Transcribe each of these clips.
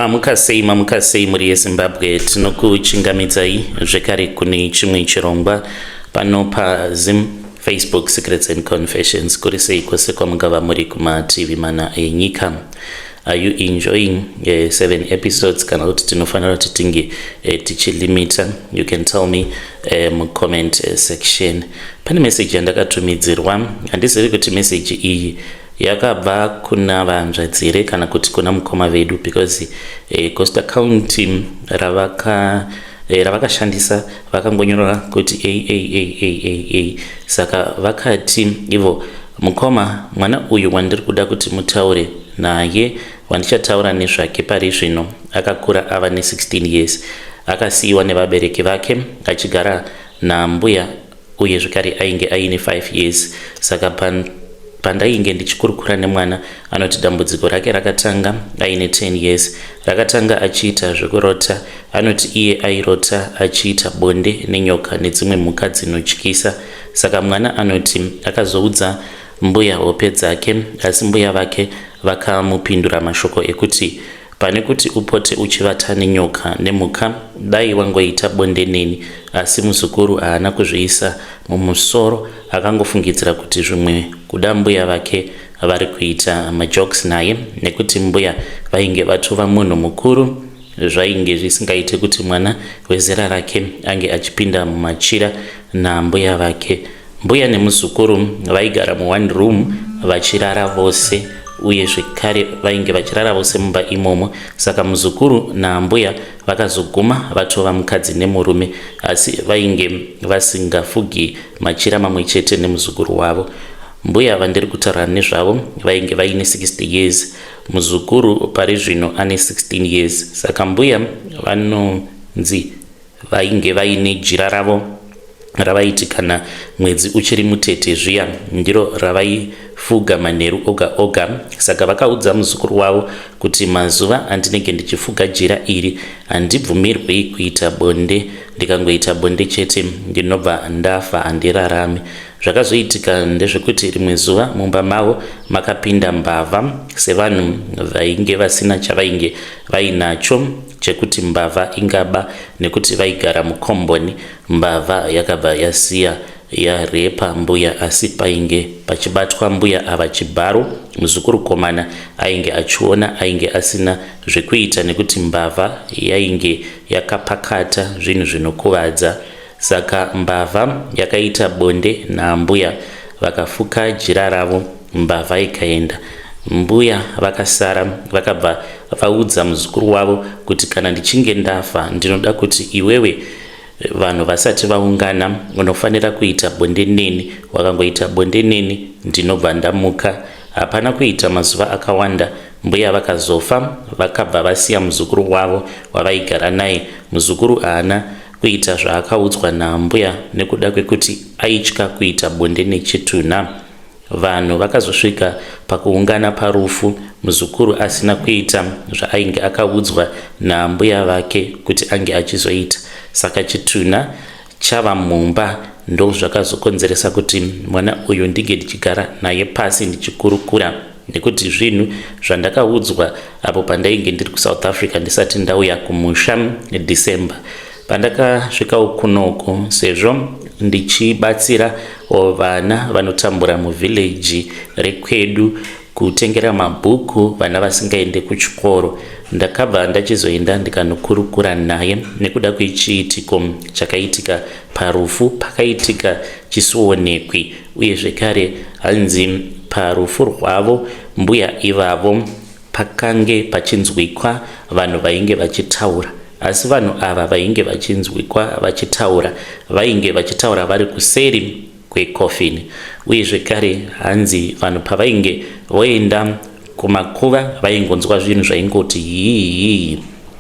Mamuka sei, mamuka sei mhuri yeZimbabwe, tinokuchingamidzai zvekare kune chimwe chirongwa pano paZim Facebook Secrets and Confessions. Kuri sei kwose kwamungava muri kumativi mana enyika? Are you enjoying seven episodes, kana kuti tinofanira kuti tinge tichilimita? You can tell me mucomment section. Pane meseji yandakatumidzirwa, handizivi kuti meseji iyi yakabva kuna vanzvadzi here kana kuti kuna mukoma vedu, because ghost account ravaka ravakashandisa vakangonyora kuti AAAAA. Saka vakati ivo, "Mukoma, mwana uyu wandiri kuda kuti mutaure naye, wandichataura nezvake pari zvino, akakura ava ne16 years. Akasiyiwa nevabereki vake achigara nambuya, uye zvekare ainge aine 5 years. Saka pandainge ndichikurukura nemwana, anoti dambudziko rake rakatanga aine 10 years. Rakatanga achiita zvekurota. Anoti iye airota achiita bonde nenyoka nedzimwe mhuka dzinotyisa. Saka mwana anoti akazoudza mbuya hope dzake, asi mbuya vake vakamupindura mashoko ekuti, 'Pane kuti upote uchivata nenyoka nemhuka, dai wangoita bonde neni.' Asi muzukuru haana kuzviisa mumusoro, akangofungidzira kuti zvimwe kuda mbuya vake vari kuita majokes naye, nekuti mbuya vainge vatova munhu mukuru. Zvainge zvisingaite kuti mwana wezera rake ange achipinda mumachira nambuya vake. Mbuya nemuzukuru vaigara muone room vachirara vose, uye zvekare vainge vachirara vose mumba imomo. Saka muzukuru naambuya vakazoguma vatova mukadzi nemurume, asi vainge vasingafugi machira mamwe chete nemuzukuru wavo. Mbuya vandiri kutaura nezvavo vainge vaine 60 years. Muzukuru pari zvino ane 16 years. Saka mbuya vanonzi vainge vaine jira ravo ravaiti kana mwedzi uchiri mutete zviya, ndiro ravaifuga manheru oga oga. Saka vakaudza muzukuru wavo kuti, 'Mazuva andinenge ndichifuga jira iri, handibvumirwi kuita bonde. Ndikangoita bonde chete, ndinobva ndafa, handirarami.' Zvakazoitika ndezvekuti rimwe zuva mumba mavo makapinda mbavha. Sevanhu vainge vasina chavainge vainacho chekuti mbavha ingaba, nekuti vaigara mukomboni, mbavha yakabva yasiya yarepa mbuya. Asi painge pachibatwa mbuya ava chibharo, muzukuru komana ainge achiona. Ainge asina zvekuita nekuti mbavha yainge yakapakata zvinhu zvinokuvadza. Saka mbavha yakaita bonde naambuya, vakafuka jira ravo, mbavha ikaenda, mbuya vakasara. Vakabva vaudza muzukuru wavo kuti, 'Kana ndichinge ndafa, ndinoda kuti iwewe, vanhu vasati vaungana, unofanira kuita bonde neni. Wakangoita bonde neni, ndinobva ndamuka.' Hapana kuita mazuva akawanda, mbuya vakazofa, vakabva vasiya muzukuru wavo wavaigara naye. Muzukuru haana kuita zvaakaudzwa naambuya nekuda kwekuti aitya kuita bonde nechitunha. Vanhu vakazosvika pakuungana parufu muzukuru asina kuita zvaainge akaudzwa naambuya vake kuti ange achizoita. Saka chitunha chava mumba, ndo zvakazokonzeresa kuti mwana uyu ndinge ndichigara naye pasi ndichikurukura, nekuti zvinhu zvandakaudzwa apo pandainge ndiri kuSouth Africa ndisati ndauya kumusha December pandakasvikawo kunoku, sezvo ndichibatsira vana vanotambura muvhileji rekwedu, kutengera mabhuku vana vasingaende kuchikoro, ndakabva ndachizoenda ndikanokurukura naye nekuda kwechiitiko chakaitika parufu. Pakaitika chisionekwi, uye zvekare hanzi parufu rwavo mbuya ivavo pakange pachinzwikwa vanhu vainge vachitaura. Asi vanhu ava vainge vachinzwikwa vachitaura, vainge vachitaura vari kuseri kwekofini. Uye zvekare hanzi vanhu pavainge voenda kumakuva, vaingonzwa zvinhu zvaingoti hiihii,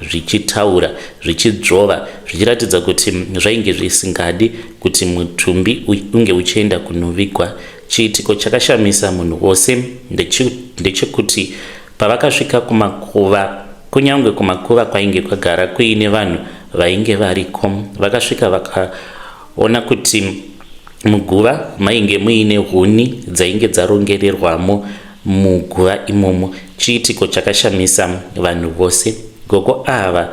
zvichitaura, zvichidzvova, zvichiratidza kuti zvainge zvisingadi kuti mutumbi unge uchienda kunovigwa. Chiitiko chakashamisa munhu wose ndechekuti pavakasvika kumakuva, kunyange kumakuva kwainge kwagara kuine vanhu vainge variko, vakasvika vakaona kuti muguva mainge muine huni dzainge dzarongererwamo muguva imomo. Chiitiko chakashamisa vanhu vose. Gogo ava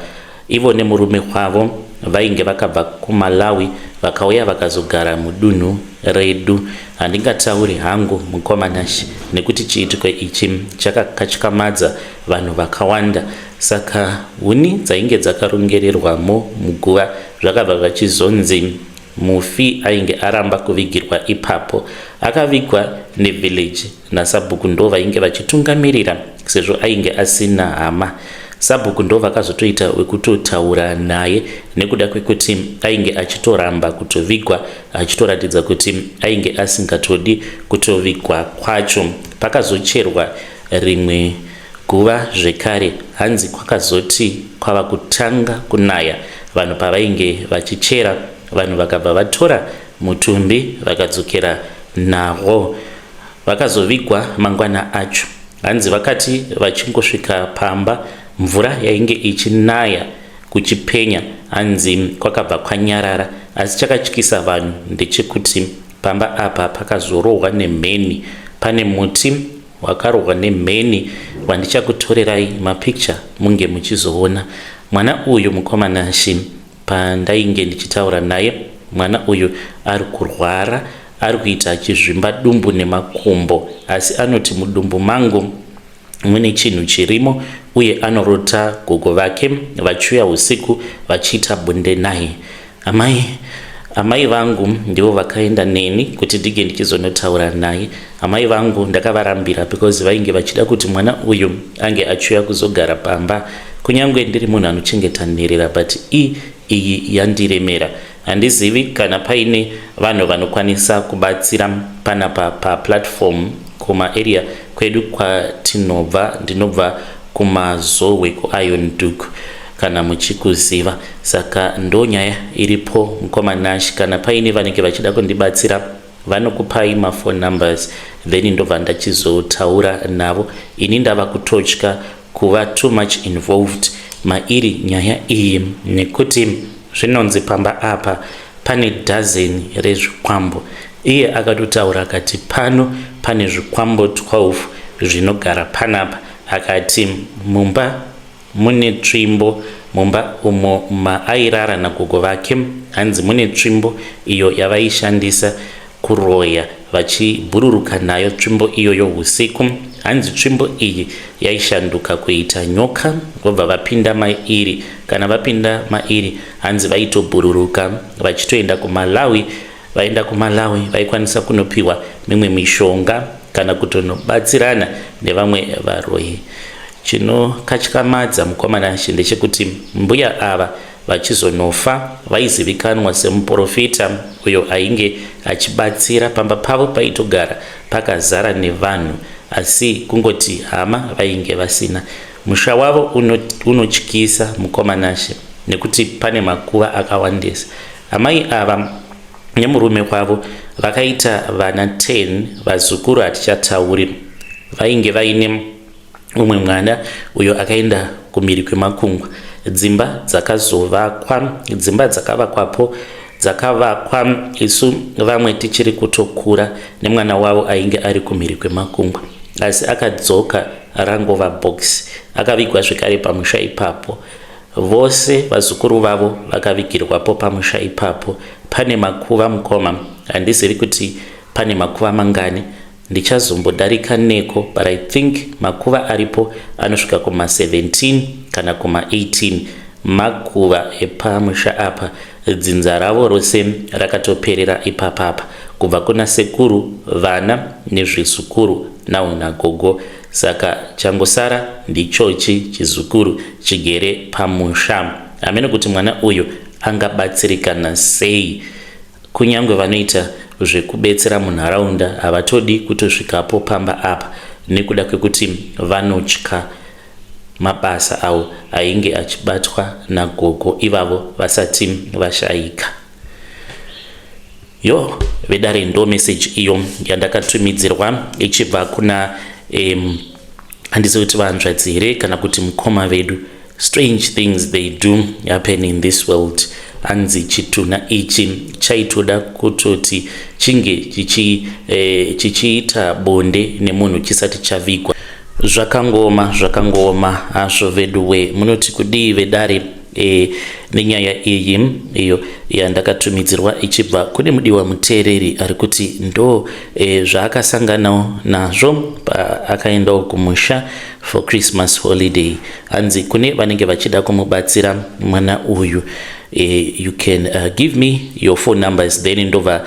ivo nemurume wavo vainge vakabva kuMalawi vakauya vakazogara mudunhu redu. Handingatauri hangu mukoma Nashe nekuti chiitiko ichi chakakatyamadza vanhu vakawanda. Saka huni dzainge dzakarongererwamo muguva zvakabva zvachizonzi mufi ainge aramba kuvigirwa ipapo. Akavigwa nevillage nasabhuku ndo vainge vachitungamirira sezvo ainge asina hama. Sabhuku ndo vakazotoita wekutotaura naye nekuda kwekuti ainge achitoramba kutovigwa achitoratidza kuti ainge asingatodi kutovigwa kwacho. Pakazocherwa rimwe guva zvekare hanzi kwakazoti kwava kutanga kunaya vanhu pavainge vachichera vanhu vakabva vatora mutumbi vakadzokera nawo. Vakazovigwa mangwana acho. Hanzi vakati vachingosvika pamba mvura yainge ichinaya kuchipenya hanzi kwakabva kwanyarara asi chakatyisa vanhu ndechekuti pamba apa pakazorohwa nemheni. Pane muti wakarohwa nemheni wandichakutorerai mapicture munge muchizoona. Mwana uyu mukoma Nashy Pandainge ndichitaura naye mwana uyu ari kurwara ari kuita achizvimba dumbu nemakumbo asi anoti mudumbu mangu mune chinhu chirimo uye anorota gogo vake vachiuya usiku vachiita bonde naye. Amai amai vangu ndivo vakaenda neni kuti ndige ndichizonotaura naye. Amai vangu ndakavarambira because vainge vachida kuti mwana uyu ange achiuya kuzogara pamba Kunyangwe ndiri munhu anochengeta nherera but i iyi yandiremera. Handizivi kana paine vanhu vanokwanisa kubatsira panapa paplatform kuma area kwedu kwatinobva ndinobva kuMazowe kuIron Duke kana muchikuziva. Saka ndonyaya iripo mukoma Nash kana paine vanenge vachida kundibatsira vanokupai maphone numbers then ndobva ndachizotaura navo. Ini ndava kutotya kuva too much involved mairi nyaya iyi nekuti zvinonzi pamba apa pane dozen rezvikwambo. Iye akatotaura akati pano pane zvikwambo 12 zvinogara panapa akati mumba mune tsvimbo mumba umo maairara nagogo vake hanzi mune tsvimbo iyo yavaishandisa kuroya vachibhururuka nayo tsvimbo iyoyo husiku. Hanzi tsvimbo iyi yaishanduka kuita nyoka vobva vapinda mairi. Kana vapinda mairi hanzi vaitobhururuka vachitoenda kuMalawi. Vaenda kuMalawi vaikwanisa kunopiwa mimwe mishonga kana kutonobatsirana nevamwe varoyi. Chinokatyamadza mukoma Nashe ndechekuti mbuya ava Vachizonofa vaizivikanwa semuporofita uyo ainge achibatsira. Pamba pavo paitogara pakazara nevanhu asi kungoti hama vainge vasina. Musha wavo unotyisa mukoma Nashe nekuti pane makuva akawandisa. Amai ava nemurume wavo vakaita vana 10 vazukuru hatichatauri. Vainge vaine Umwe mwana uyo akaenda kumhiri kwemakungwa. Dzimba dzakazovakwa, dzimba dzakavakwapo dzakavakwa isu vamwe tichiri kutokura nemwana wavo ainge ari kumhiri kwemakungwa asi akadzoka rangova box akavigwa zvekare pamusha ipapo vose vazukuru vavo vakavigirwapo pamusha ipapo pane makuva mukoma handizivi kuti pane makuva mangani Ndichazombodarika neko but I think makuva aripo anosvika kuma 17 kana kuma 18 makuva epamusha apa. Dzinza ravo rose rakatoperera ipapapa kubva kuna sekuru, vana nezvizukuru now nagogo. Saka changosara ndichochi chizukuru chigere pamusha. Hameno kuti mwana uyu angabatsirikana sei. Kunyangwe vanoita zvekubetsera munharaunda havatodi kutosvikapo pamba apa nekuda kwekuti vanotya mabasa awo ainge achibatwa nagogo ivavo vasati vashaika. Yo vedare ndo message iyo yandakatumidzirwa ichibva kuna handizivi kuti vahanzvadzi here kana kuti mukoma vedu. Strange things they do happen in this world. Hanzi chitunha ichi chaitoda kutoti chinge chichiita eh, bonde nemunhu chisati chavigwa. Zvakangooma, zvakangooma hazvo veduwe. Munoti kudii vedare e, nenyaya iyi iyo yandakatumidzirwa ichibva kune mudiwa muteereri ari kuti ndo e, zvaakasanganawo nazvo paakaendawo kumusha for Christmas holiday. Hanzi kune vanenge vachida kumubatsira mwana uyu, you can give me your phone numbers, then ndobva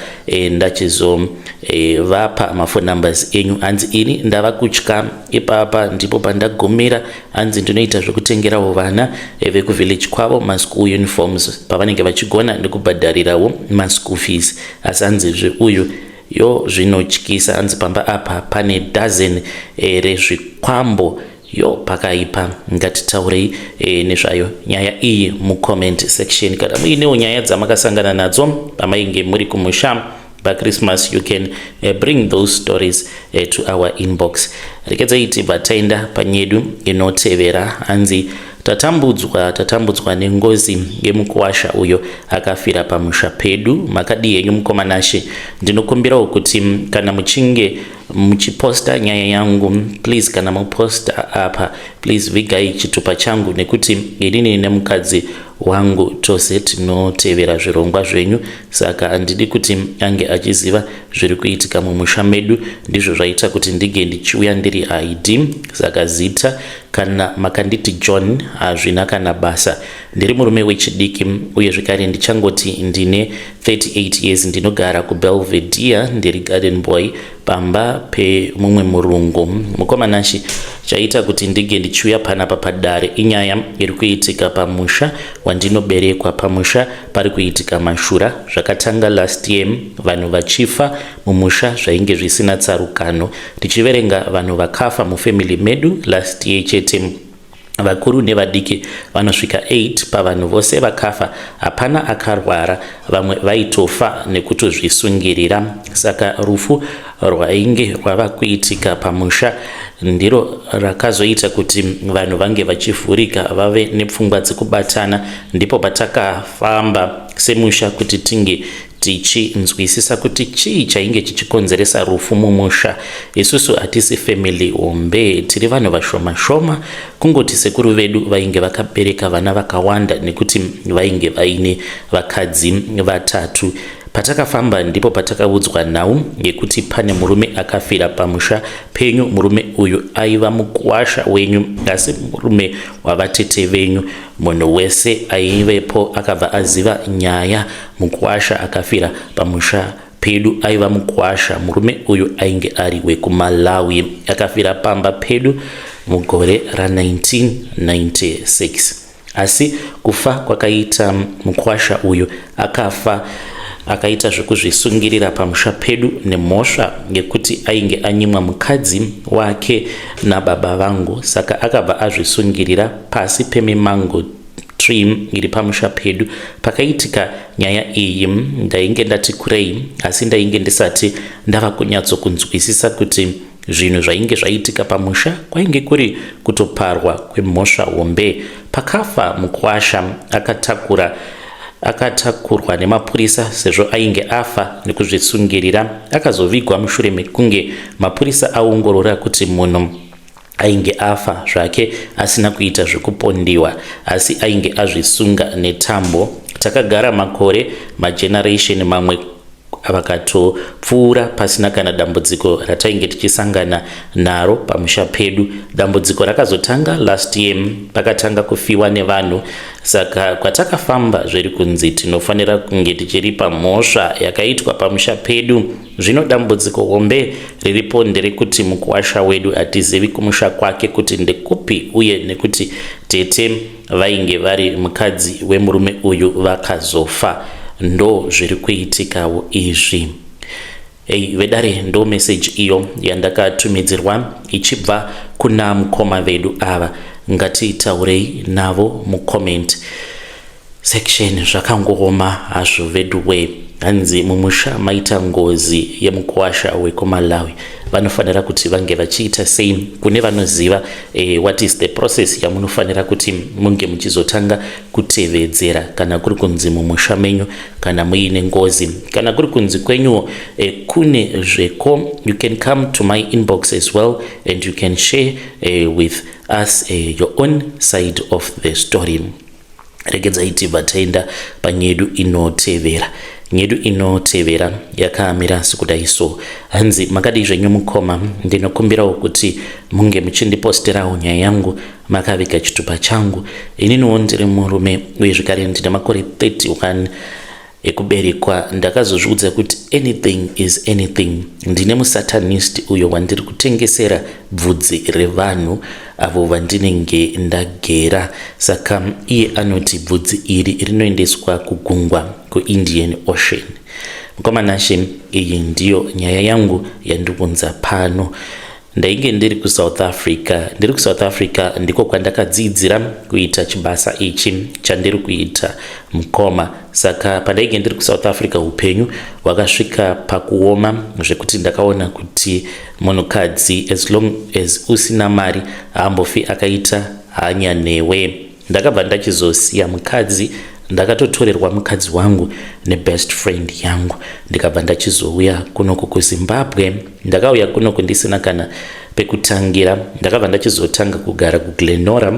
ndachizovapa maphone numbers enyu. Hanzi ini ndava kutya, ipapa ndipo pandagumira. Hanzi ndinoita zvekutengerawo vana vekuvillage kwavo maschool uniforms pavanenge vachigona, nekubhadharirawo maschool fees, asi hanzi zveuyu yo zvinotyisa. Hanzi pamba apa pane dozen rezvikwambo. Yo, pakaipa. Ngatitaurei nezvayo nyaya iyi mucomment section. Kana muinewo nyaya dzamakasangana nadzo pamainge muri kumusha paChristmas, you can bring those stories to our inbox. Rekedzai tibva taenda panyedu inotevera. Hanzi tatambudzwa, tatambudzwa nengozi yemukuwasha uyo akafira pamusha pedu. Makadii henyu mukoma Nashe? Ndinokumbirawo kuti kana muchinge muchiposta nyaya yangu, please, kana muposta apa, please vigai chitupa changu, nekuti inini nemukadzi wangu tose tinotevera zvirongwa zvenyu, saka handidi kuti ange achiziva zviri kuitika mumusha medu. Ndizvo zvaita kuti ndinge ndichiuya ndiri ID, saka zita kana makanditi John hazvina kana basa. Ndiri murume wechidiki uye zvekare ndichangoti ndine 38 years. Ndinogara kuBelvedere, ndiri garden boy pamba pemumwe murungu. Mukoma Nashe, chaita kuti ndinge ndichiuya panapa padare inyaya iri kuitika pamusha wandinoberekwa. Pamusha pari kuitika mashura. Zvakatanga last year, vanhu vachifa mumusha zvainge zvisina tsarukano. Tichiverenga vanhu vakafa mufamily medu last year chete, vakuru nevadiki vanosvika 8. Pavanhu vose vakafa hapana akarwara, vamwe vaitofa nekutozvisungirira. Saka rufu rwainge rwava kuitika pamusha ndiro rakazoita kuti vanhu vange vachivhurika, vave nepfungwa dzekubatana. Ndipo patakafamba semusha kuti tinge tichinzwisisa kuti chii chainge chichikonzeresa rufu mumusha. Isusu hatisi family hombe, tiri vanhu vashoma shoma. Kungoti sekuru vedu vainge vakabereka vana vakawanda nekuti vainge vaine vakadzi vatatu. Patakafamba ndipo patakaudzwa nhau yekuti pane murume akafira pamusha penyu. Murume uyu aiva mukuwasha wenyu, asi murume wavatete venyu. Munhu wese aivepo akabva aziva nyaya. Mukuwasha akafira pamusha pedu aiva mukuwasha. Murume uyu ainge ari wekuMalawi, akafira pamba pedu mugore ra1996. Asi kufa kwakaita mukwasha uyu, akafa akaita zvekuzvisungirira pamusha pedu nemhosva yekuti ainge anyimwa mukadzi wake nababa vangu, saka akabva azvisungirira pasi pemimango tree iri pamusha pedu. Pakaitika nyaya iyi ndainge ndati kurei, asi ndainge ndisati ndava kunyatsokunzwisisa kuti zvinhu zvainge zvaitika pamusha kwainge kuri kutoparwa kwemhosva hombe. Pakafa mukwasha, akatakurwa nemapurisa sezvo ainge afa nekuzvisungirira. Akazovigwa mushure mekunge mapurisa aongorora kuti munhu ainge afa zvake asina kuita zvekupondiwa, asi ainge azvisunga netambo. Takagara makore, mageneration mamwe vakatopfuura pasina kana dambudziko ratainge tichisangana naro pamusha pedu. Dambudziko rakazotanga last year pakatanga kufiwa nevanhu. Saka kwatakafamba zviri kunzi tinofanira kunge tichiripa mhosva yakaitwa pamusha pedu. Zvino dambudziko hombe riripo nderekuti mukuwasha wedu hatizivi kumusha kwake kuti ndekupi, uye nekuti tete vainge vari mukadzi wemurume uyu vakazofa. Ndo zviri kuitikawo izvi. Ei vedare, ndo meseji iyo yandakatumidzirwa ichibva kuna mukoma vedu ava. Ngatitaurei navo mucomment section. Zvakangooma hazvo vedu we. Hanzi mumusha maita ngozi yemukuwasha wekuMalawi, vanofanira kuti vange vachiita sei? Kune vanoziva, what is the process yamunofanira kuti munge muchizotanga kutevedzera kana kuri kunzi mumusha menyu kana muine ngozi, kana kuri kunzi kwenyuwo kune zveko? You can come to my inbox as well and you can share with us your own side of the story. Regedzai tibva taenda panyedu inotevera. Nyedu inotevera yakamira sekudai so. Hanzi, "Makadii zvenyu mukoma? Ndinokumbirawo kuti munge muchindiposterawo nyaya yangu makaviga chitupa changu. Ininiwo ndiri murume uye zvekare ndine makore 31 ekuberekwa. Ndakazozviudza kuti anything is anything. Ndine musatanist uyo wandiri kutengesera bvudzi revanhu avo vandinenge ndagera. Saka iye anoti bvudzi iri rinoendeswa kugungwa, kuIndian Ocean. Mukoma Nashe, iyi ndiyo nyaya yangu yandiunza pano. Ndainge ndiri kuSouth Africa. Ndiri kuSouth Africa ndiko kwandakadzidzira kuita chibasa ichi chandiri kuita, mukoma. Saka pandainge ndiri kuSouth Africa, upenyu hwakasvika pakuoma zvekuti ndakaona kuti munhukadzi, as long as usina mari, haambofi akaita hanya newe. Ndakabva ndachizosiya mukadzi. Ndakatotorerwa mukadzi wangu nebest friend yangu, ndikabva ndachizouya kunoku kuZimbabwe. Ndakauya kunoku ndisina kana pekutangira. Ndakabva ndachizotanga kugara kuGlen Norah,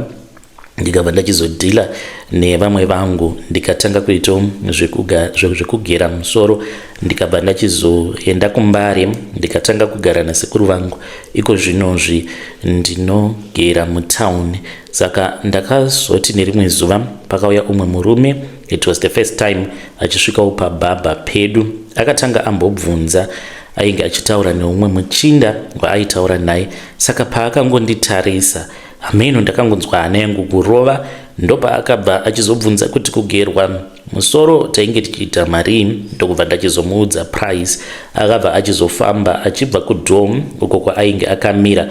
ndikabva ndachizodhila nevamwe vangu, ndikatanga kuitawo zvekugera musoro. Ndikabva ndachizoenda kuMbare, ndikatanga kugara nasekuru vangu. Iko zvinozvi ndinogera mutauni. Saka ndakazoti nerimwe zuva pakauya umwe murume. It was the first time achisvikawo pabhabha pedu. Akatanga ambobvunza, ainge achitaura neumwe muchinda waaitaura naye. Saka paakangonditarisa, hameno, ndakangonzwa hana yangu kurova. Ndopaakabva achizobvunza kuti kugerwa musoro tainge tichiita marii. Ndokubva ndachizomuudza price. Akabva achizofamba achibva kudoor uko kwaainge akamira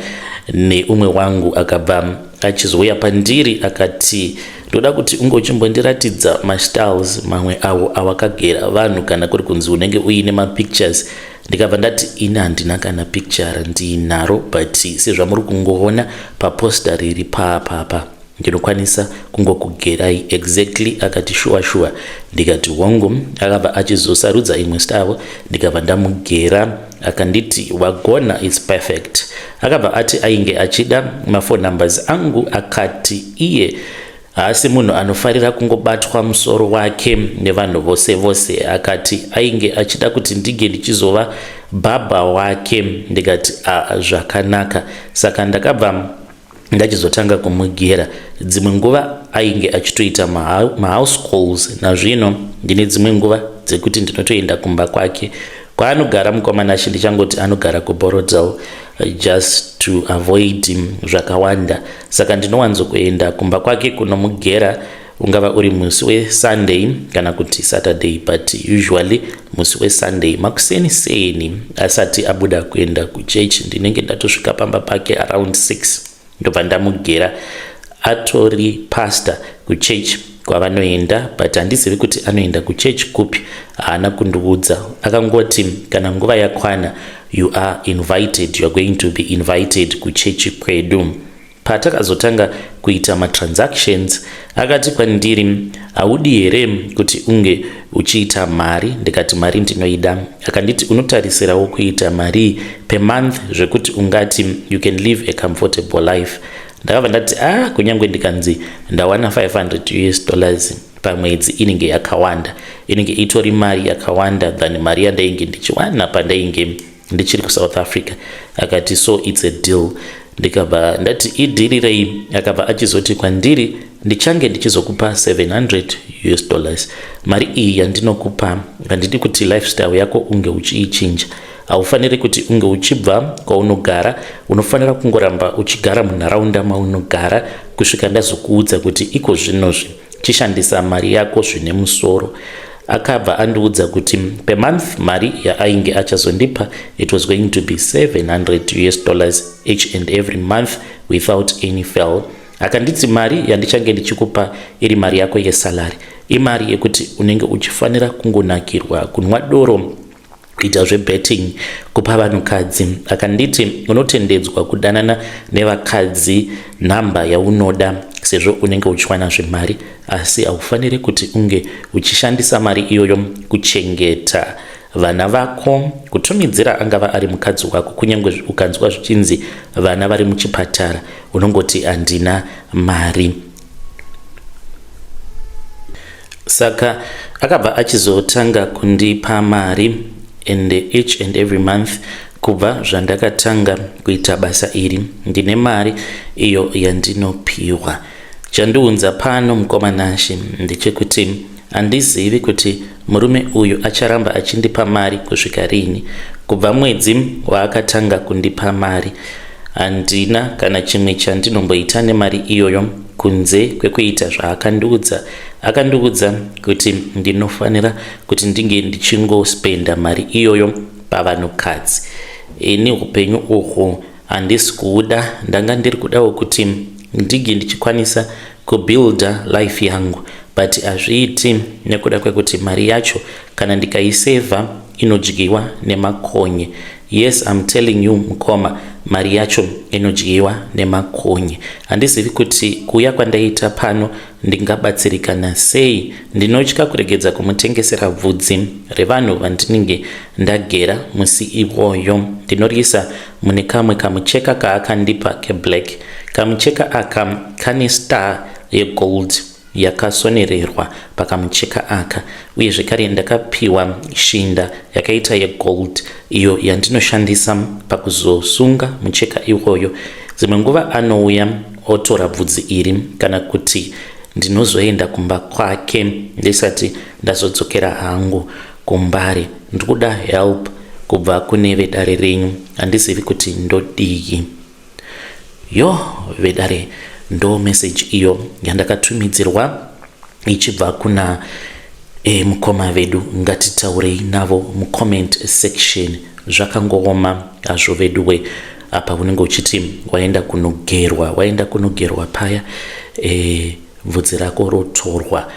neumwe wangu, akabva achizouya pandiri akati, 'Ndoda kuti unge uchimbondiratidza mastyles mamwe avo awakagera vanhu, kana kuri kunzi unenge uine mapictures.' Ndikabva ndati ini handina kana picture randiinaro, but sezvamuri kungoona paposter riri paapapa, ndinokwanisa kungokugerai exactly." Akati, "Sure, sure?" Ndikati, "Hongu." Akabva achizosarudza imwe style, ndikabva ndamugera. Akanditi, "Wagona, it's perfect." Akabva ati ainge achida maphone numbers angu. Akati iye haasi munhu anofarira kungobatwa musoro wake nevanhu vose vose. Akati ainge achida kuti ndinge ndichizova bhabha wake. Ndikati, "A, zvakanaka." Saka ndakabva ndachizotanga kumugera. Dzimwe nguva ainge achitoita mahouse calls. Nazvino ndine dzimwe nguva dzekuti ndinotoenda kumba kwake kwaanogara. Mukoma Nashe, ndichangoti anogara kuBorrowdale just to avoid zvakawanda. Saka ndinowanzokuenda kumba kwake kunomugera, ungava uri musi weSunday kana kuti Saturday, but usually musi weSunday makuseni seni asati abuda kuenda kuchechi. Ndinenge ndatosvika pamba pake around 6, ndobva ndamugera. Atori pastor kuchechi kwavanoenda, but handizivi kuti anoenda kuchechi kupi, haana kundiudza. Akangoti kana nguva yakwana, you are invited, you are going to be invited kuchechi kwedu. Patakazotanga kuita matransactions, akati kwandiri, 'Haudi here kuti unge uchiita mari?' Ndikati, 'Mari ndinoida.' Akanditi, 'Unotarisirawo kuita mari per month zvekuti ungati you can live a comfortable life?' Ndakabva ndati, 'A, ah, kunyange ndikanzi ndawana $500 pamwedzi, inenge yakawanda, inenge itori mari yakawanda than mari yandainge ndichiwana pandainge ndichiri kuSouth Africa.' Akati, 'So it's a deal.' Ndikabva ndati, 'Ideal rei?' Akabva achizoti kwandiri, 'Ndichange ndichizokupa $700. Mari iyi yandinokupa, handidi kuti lifestyle yako unge uchiichinja. Haufaniri kuti unge uchibva kwaunogara. Unofanira kungoramba uchigara munharaunda maunogara kusvika ndazokuudza kuti iko zvinozvi chishandisa mari yako zvine musoro.' Akabva andiudza kuti per month mari yaainge achazondipa, it was going to be $700 each and every month without any fail. Akanditi, 'Mari yandichange ndichikupa iri mari yako yesalary. Imari yekuti unenge uchifanira kungonakirwa, kunwa doro, kuita zvebetting, kupa vanhukadzi. Akanditi unotendedzwa kudanana nevakadzi nhamba yaunoda sezvo unenge uchiwana zvemari, asi haufaniri kuti unge uchishandisa mari iyoyo kuchengeta vana vako, kutumidzira angava ari mukadzi wako. Kunyange ukanzwa zvichinzi vana vari muchipatara, unongoti handina mari. Saka akabva achizotanga kundipa mari, and each and every month kubva zvandakatanga kuita basa iri, ndine mari iyo yandinopiwa. Chandiunza pano, mukoma Nashe, ndechekuti handizivi kuti murume uyu acharamba achindipa mari kusvika rini. Kubva mwedzi waakatanga kundipa mari, handina kana chimwe chandinomboita nemari iyoyo kunze kwekuita zvaakandiudza. Akandiudza kuti ndinofanira kuti ndinge ndichingospenda mari iyoyo pavanhukadzi. Ini upenyu uhwu handisi kuuda. Ndanga ndiri kudawo kuti ndinge ndichikwanisa kubuilda life yangu, but hazviiti nekuda kwekuti mari yacho kana ndikaisevha inodyiwa nemakonye. Yes, I'm telling you, mukoma, mari yacho inodyiwa nemakonye. Handizivi kuti kuuya kwandaita pano ndingabatsirikana sei. Ndinotya kuregedza kumutengesera bvudzi revanhu vandinenge ndagera musi iwoyo. Ndinoriisa mune kamwe kamucheka kaakandipa keblack. Kamucheka aka kane star yegold yakasonererwa pakamucheka aka, uye zvekare ndakapiwa shinda yakaita yegold iyo yandinoshandisa pakuzosunga mucheka iwoyo. Dzimwe nguva anouya otora bvudzi iri, kana kuti ndinozoenda kumba kwake ndisati ndazodzokera hangu kuMbare. Ndikuda help kubva kune vedare renyu, handizivi kuti ndodii. Yo, vedare, ndo message iyo yandakatumidzirwa ichibva kuna mukoma vedu. Ngatitaurei navo mucomment section. Zvakangooma hazvo, veduwe. Apa unenge uchiti waenda kunogerwa, waenda kunogerwa paya, bvudzi rako rotorwa,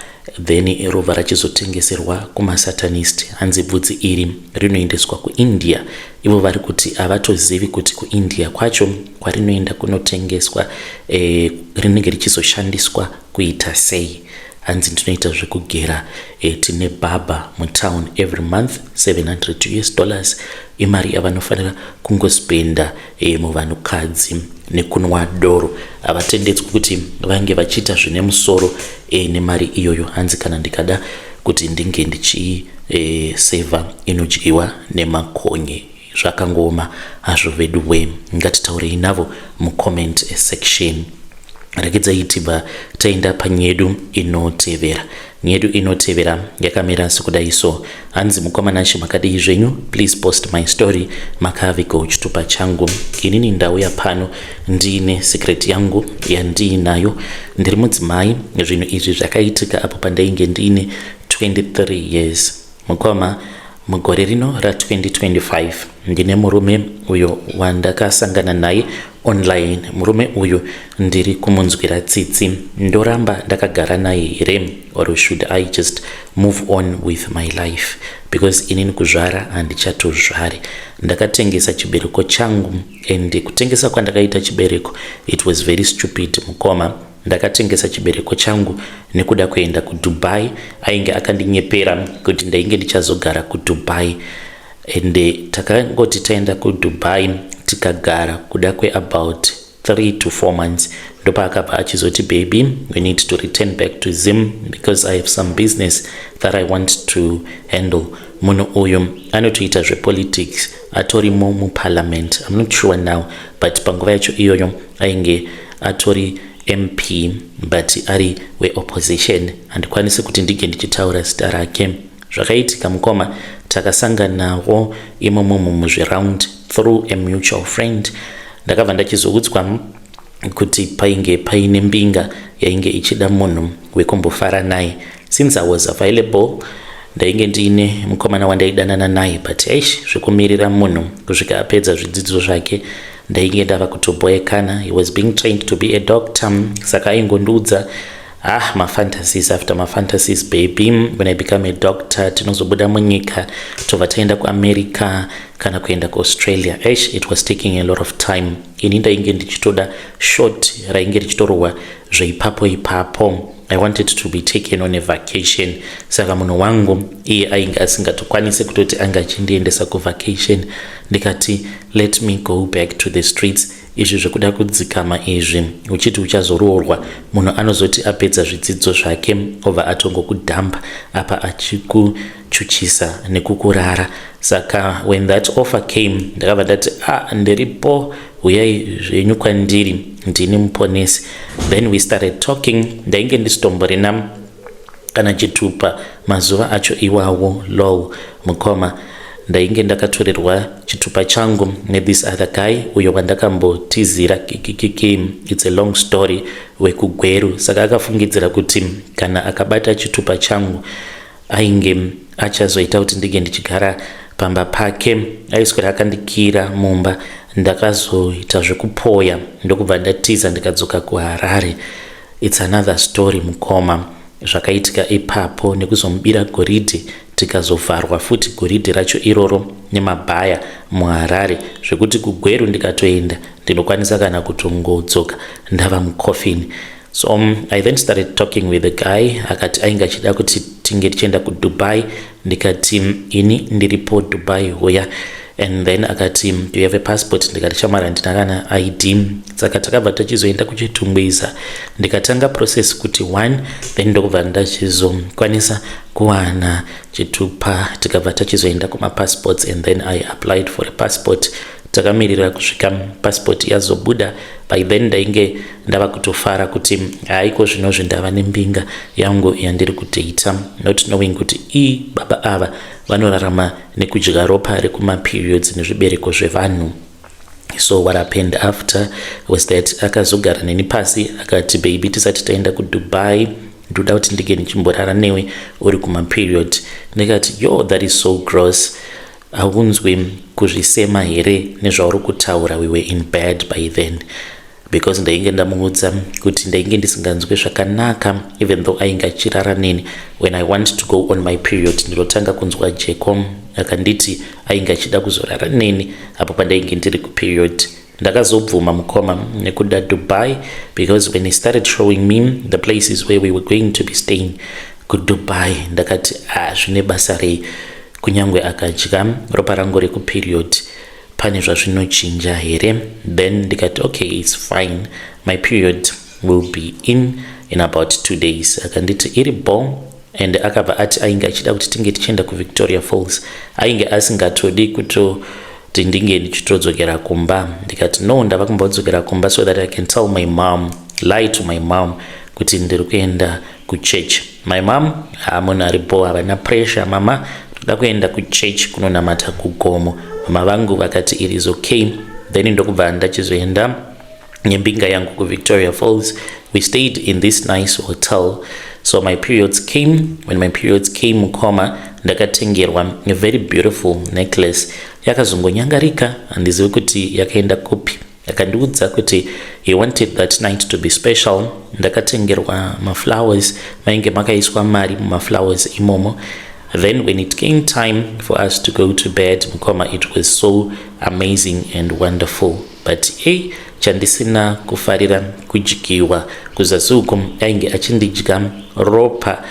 then robva rachizotengeserwa kumasatanist. Hanzi bvudzi iri rinoendeswa kuIndia. Ivo vari kuti havatozivi kuti kuIndia kwacho kwarinoenda kunotengeswa rinenge richizoshandiswa kuita sei. Hanzi ndinoita zvekugera, tine barber mutown. Every month 700 US dollars imari yavanofanira kungospenda muvanhukadzi nekunwa doro. Havatendedzwi kuti vange vachiita zvine musoro nemari iyoyo. Hanzi kana ndikada kuti ndinge ndichisevha, inodyiwa nemakonye. Zvakangooma hazvo, veduwe. Ngatitaurei navo mucomment section. Regedzai tibva taenda panyedu inotevera. Nyedu inotevera yakamira sekudai so. Hanzi, "Mukoma Nashe, makadii zvenyu? Please post my story. Makavigawo chitupa changu. Inini ndauya pano ndiine secret yangu yandiinayo. Ndiri mudzimai. Zvinhu izvi zvakaitika apo pandainge ndiine 23 years, mukoma. Mugore rino ra2025 ndine murume uyo wandakasangana naye online. Murume uyu ndiri kumunzwira tsitsi. Ndoramba ndakagara naye here, or should I just move on with my life? Because inini kuzvara handichatozvari. Ndakatengesa chibereko changu, and kutengesa kwandakaita chibereko, it was very stupid, mukoma. Ndakatengesa chibereko changu nekuda kuenda kuDubai. Ainge akandinyepera kuti ndainge ndichazogara kuDubai, and takangoti taenda kuDubai, tikagara kuda kweabout 3 to 4 months, ndopaakabva achizoti, 'Baby, we need to return back to Zim because I have some business that I want to handle.' Munhu uyu anotoita zvepolitics, atorimo muparliament. I'm not sure now, but panguva yacho iyoyo ainge atori MP, but ari weopposition. Handikwanisi kuti ndinge ndichitaura zita rake. Zvakaitika, mukoma, takasanganawo imomo muzviround through a mutual friend. Ndakabva ndachizoudzwa kuti painge paine mbinga yainge ichida munhu wekumbofara naye. Since I was available, ndainge ndiine mukomana wandaidanana naye, but eish, zvekumirira munhu kusvika apedza zvidzidzo zvake ndainge ndava kutoboekana. He was being trained to be a doctor, saka aingondiudza. Ah, mafantasies after mafantasies, baby. When I become a doctor, tinozobuda munyika, tobva taenda kuAmerica kana kuenda kuAustralia. Ash, it was taking a lot of time. Ini ndainge ndichitoda shot rainge richitorohwa zveipapo ipapo. I wanted to be taken on a vacation. Saka munhu wangu iye ainge asingatokwanisi kutoti anga achindiendesa kuvacation. Ndikati, "Let me go back to the streets." Izvi zvekuda kudzikama izvi, uchiti uchazoroorwa, munhu anozoti apedza zvidzidzo zvake obva atongokudhampa apa achikuchuchisa nekukurara. Saka when that offer came, ndakabva ndati, "Ah, ndiripo, uyai zvenyu kwandiri, ndini muponesi." Then we started talking. Ndainge ndisitomborina kana chitupa mazuva acho iwawo. Low, mukoma, ndainge ndakatorerwa chitupa changu nethis other guy uyo wandakambotizira. Kikikiki, it's a long story, wekuGweru. Saka akafungidzira kuti kana akabata chitupa changu, ainge achazoita kuti ndinge ndichigara pamba pake. Aiswera akandikira mumba. Ndakazoita zvekupoya, ndokubva ndatiza, ndikadzoka kuHarare. It's another story, mukoma, zvakaitika ipapo nekuzomubira goridhe, tikazovharwa futi goridhe racho iroro nemabhaya muHarare, zvekuti kuGweru ndikatoenda ndinokwanisa kana kutongodzoka ndava mucoffin. So I then started talking with the guy. Akati ainge achida kuti tinge tichienda kuDubai. Ndikati, "Ini ndiripo, Dubai huya." And then akati, "Do you have a passport?" Ndikati, "Shamwari, handina kana ID." Saka takabva tachizoenda kuChitungwiza, ndikatanga process kuti one, then ndokubva ndachizokwanisa kuwana chitupa. Tikabva tachizoenda kumapassports and then I applied for a passport. Takamirira kusvika passport yazobuda. By then ndainge ndava kutofara kuti haiko zvinozvi ndava nembinga yangu yandiri kutoita, not knowing kuti i baba ava vanorarama nekudya ropa rekumaperiods nezvibereko zvevanhu. So what happened after was that akazogara neni pasi, akati, "Baby, tisati taenda kuDubai, ndoda kuti ndinge ndichimborara newe uri kumaperiod." Ndikati, "Yo, that is so gross. Haunzwi kuzvisema here nezvauri kutaura?" We were in bed by then, because ndainge ndamuudza kuti ndainge ndisinganzwi zvakanaka even though ainge achirara neni. When I want to go on my period, ndinotanga kunzwa jeko. Akanditi ainge achida kuzorara neni apo pandainge ndiri kuperiod. Ndakazobvuma, mukoma, nekuda Dubai, because when he started showing me the places where we were going to be staying kuDubai, ndakati, "Ah, zvine basa rei? Kunyange akadya ropa rangu rekuperiod, pane zvazvinochinja here?" Then ndikati, "Okay, it's fine. My period will be in about 2 days." Akanditi iri bo, and akabva ati ainge achida kuti tinge tichienda kuVictoria Falls. Ainge asingatodi kutoti ndinge ndichitodzokera kumba. Ndikati, "No, ndava kumbodzokera kumba so that I can tell my mom, lie to my mom kuti ndiri kuenda kuchurch." My mom, hamunhu aripo, havana pressure. "Mama, ndoda kuenda kuchurch kunonamata kugomo." Mama vangu vakati it is okay. Then ndokubva ndachizoenda nembinga yangu kuVictoria Falls. We stayed in this nice hotel. So my periods came. When my periods came, mukoma, ndakatengerwa a very beautiful necklace. Yakazongonyangarika, handizivi kuti yakaenda kupi. Akandiudza kuti he wanted that night to be special. Ndakatengerwa maflowers, mainge makaiswa mari mumaflowers imomo. Then when it came time for us to go to bed, mukoma, it was so amazing and wonderful, but e chandisina kufarira kudyiwa kuzasi uko. Ainge achindidya ropa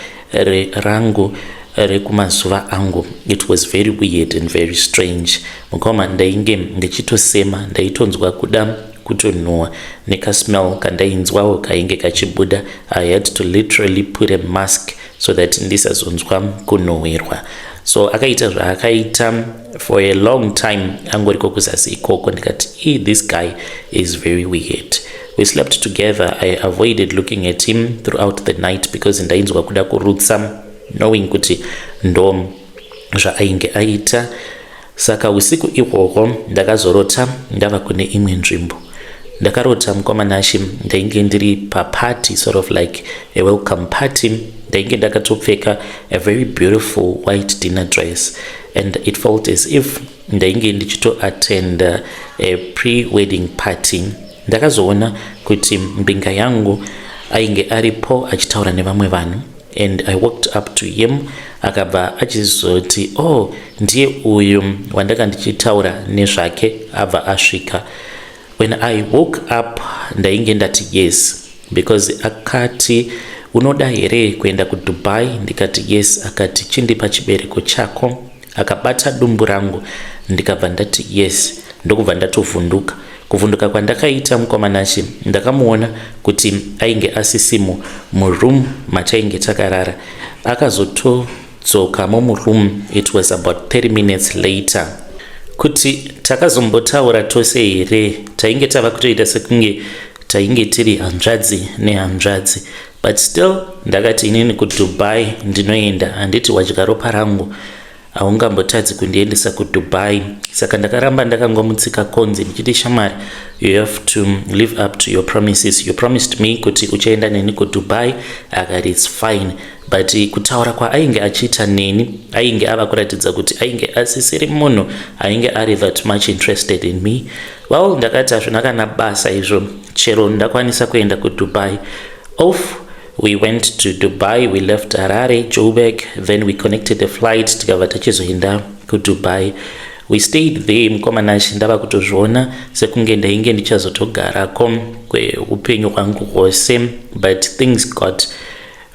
rangu rekumazuva angu. It was very weird and very strange, mukoma. Ndainge ndichitosema, ndaitonzwa kuda kutonhuhwa nekasmell kandainzwawo kainge kachibuda. I had to literally put a mask so that ndisazonzwa kunhuhwirwa. So akaita zvaakaita for a long time angoriko kuzasi ikoko. Ndikati, "E, this guy is very weird." We slept together. I avoided looking at him throughout the night because ndainzwa kuda kurutsa, knowing kuti ndo zvaainge aita. Saka usiku ihwohwo ndakazorota ndava kune imwe nzvimbo. Ndakarota, mukoma Nashi, ndainge ndiri paparty, sort of like a welcome party. Ndainge ndakatopfeka a very beautiful white dinner dress, and it felt as if ndainge ndichitoattenda a pre-wedding party. Ndakazoona kuti mbinga yangu Ainge aripo achitaura nevamwe vanhu and I walked up to him. Akabva achizoti, "Oh, ndiye uyu wandanga ndichitaura nezvake, abva asvika." When I woke up, ndainge ndati yes, because akati, "Unoda here kuenda kuDubai?" Ndikati, "Yes." Akati, "Chindipa chibereko chako." Akabata dumbu rangu, ndikabva ndati yes, ndokubva ndatovhunduka. Kuvhunduka kwandakaita, mukoma Nashe, ndakamuona kuti ainge asisimo muroom matainge takarara. Akazotodzoka muroom, it was about 30 minutes later. Kuti takazombotaura tose here, tainge tava kutoita sekunge tainge tiri hanzvadzi nehanzvadzi. But still ndakati, "Inini kuDubai ndinoenda. Handiti wadya ropa rangu? Haungambotadzi kundiendesa kuDubai." Saka ndakaramba ndakangomutsika konzi ndichiti, "Shamwari, you have to live up to your promises. You promised me kuti uchaenda neni kuDubai." Akati, "It's fine." But kutaura kwaainge achiita neni, ainge ava kuratidza kuti ainge asisiri munhu ainge ari that much interested in me. Well, ndakati hazvina kana basa izvo, chero ndakwanisa kuenda kuDubai. Off we went to Dubai. We left Harare, Joburg, then we connected the flight, tikabva tachizoenda kuDubai. We stayed there, mukoma Nashe. Ndava kutozviona sekunge ndainge ndichazotogarako kweupenyu hwangu hwose, but things got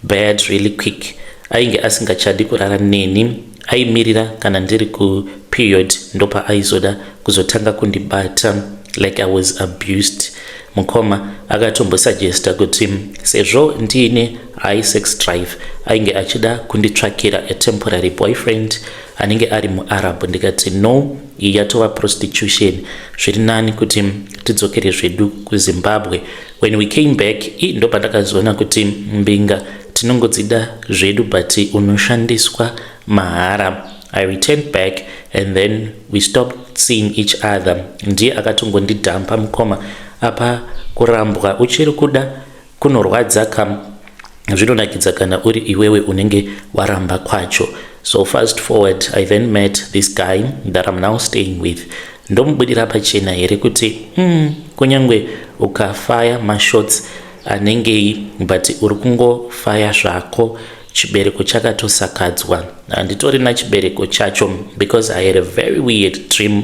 bad really quick. Ainge asingachadi kurara neni. Aimirira kana ndiri kuperiod, ndopaaizoda kuzotanga kundibata, like I was abused, mukoma. Akatombosuggesta kuti sezvo ndiine high sex drive, ainge achida kunditsvakira a temporary boyfriend anenge ari muArab. Ndikati, "No, iyi yatova prostitution. Zviri nani kuti tidzokere zvedu kuZimbabwe." When we came back, i ndopandakazoona kuti mbinga tinongodzida zvedu, but unoshandiswa mahara. I returned back and then we stopped seeing each other. Ndiye akatongondidhampa, mukoma. Apa kurambwa uchiri kuda kunorwadza kam. Zvinonakidza kana uri iwewe unenge waramba kwacho. So fast forward, I then met this guy that I'm now staying with. Ndomubudira pachena here kuti kunyange ukafaya mashots anengei, but uri kungofaya zvako, chibereko chakatosakadzwa, handitorina chibereko chacho? Because I had a very weird dream